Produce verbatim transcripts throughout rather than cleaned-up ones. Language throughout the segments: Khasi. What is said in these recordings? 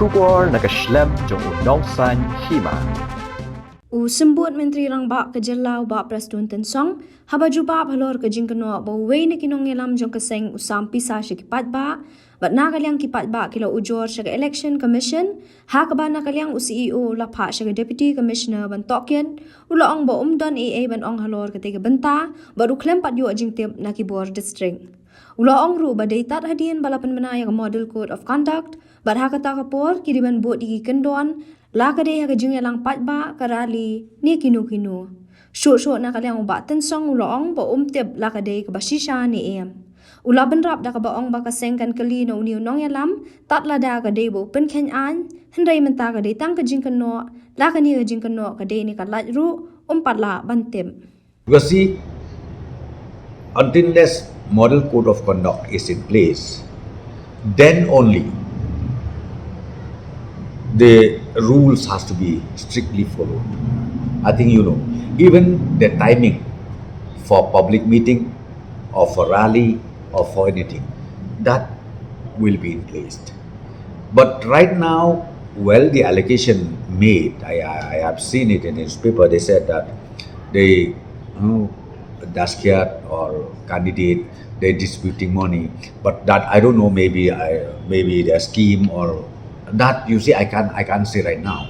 Khubor na ka shlem jong u Nongsaiñ Hima. U Symbud Myntri Rangbah ka jylla u Bah Prestone Tynsong haba jubab halor ka jingkynnoh ba uwei na ki nongïalam jong ka seng u sam pisa sha ki paidbah, bad na ka liang ki paidbah ki la ujor sha ka Election Commission, ha kaba na ka liang u C E O u la phah sha ka Deputy Commissioner ban tohkit, u la ong ba um don ei ei ban ong halor katei ka bynta, bad u khlem pat ïoh jingtip na ki bor district. U la ong ruh ba dei tad hadien ba la pynbna ïa ka Model Code of Conduct, bad ha kata ka por ki dei ban bud ïa ki kyndon, la ka dei ha ka jingïalang paidbah, ka rally, ne kino kino. Shuh shuh na ka liang u Bah Tynsong u la ong ba um tip la ka dei kaba shisha ne em. U la bynrap da kaba ong ba ka seng kan kylli na une u nongïalam tad lada ka dei ba u pynkheiñ aiñ, hynrei mynta ka dei tang ka jingkynnoh, la kane ka jingkynnoh ka dei ne ka lait ruh, um pat lah ban tip. Because see, until this Model Code of Conduct is in place, then only the rules has to be strictly followed. I think you know, even the timing for public meeting or for rally or for anything, that will be in place. But right now, well, the allegation made, I, I, I have seen it in newspaper, they said that they, you know, Daskiat or candidate, they're disputing money. But that, I don't know, maybe I, maybe their scheme or that, you see, I can't, I can't say right now.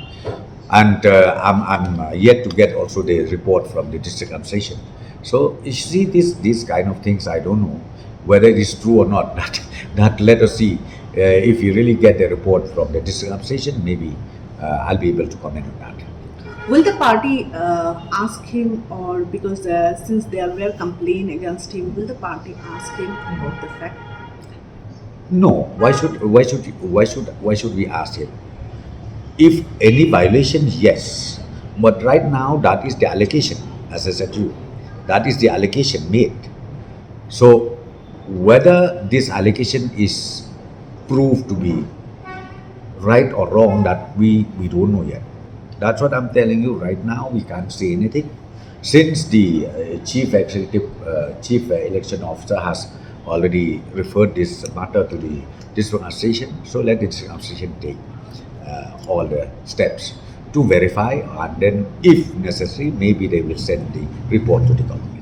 And uh, I'm, I'm uh, yet to get also the report from the district administration. So you see, this, these kind of things, I don't know whether it is true or not. That, that let us see. Uh, if you really get the report from the district administration, maybe uh, I'll be able to comment on that. Will the party uh, ask him, or because uh, since there were complaint against him, will the party ask him about the fact? No, why should, why should, why should, why should we ask him? If any violation, yes. But right now, that is the allegation, as I said to you. That is the allegation made. So whether this allegation is proved to be right or wrong, that we, we don't know yet. That's what I'm telling you right now. We can't say anything. Since the uh, chief executive, uh, chief uh, election officer has already referred this matter to the district administration, so let the district administration take uh, all the steps to verify, and then, if necessary, maybe they will send the report to the government.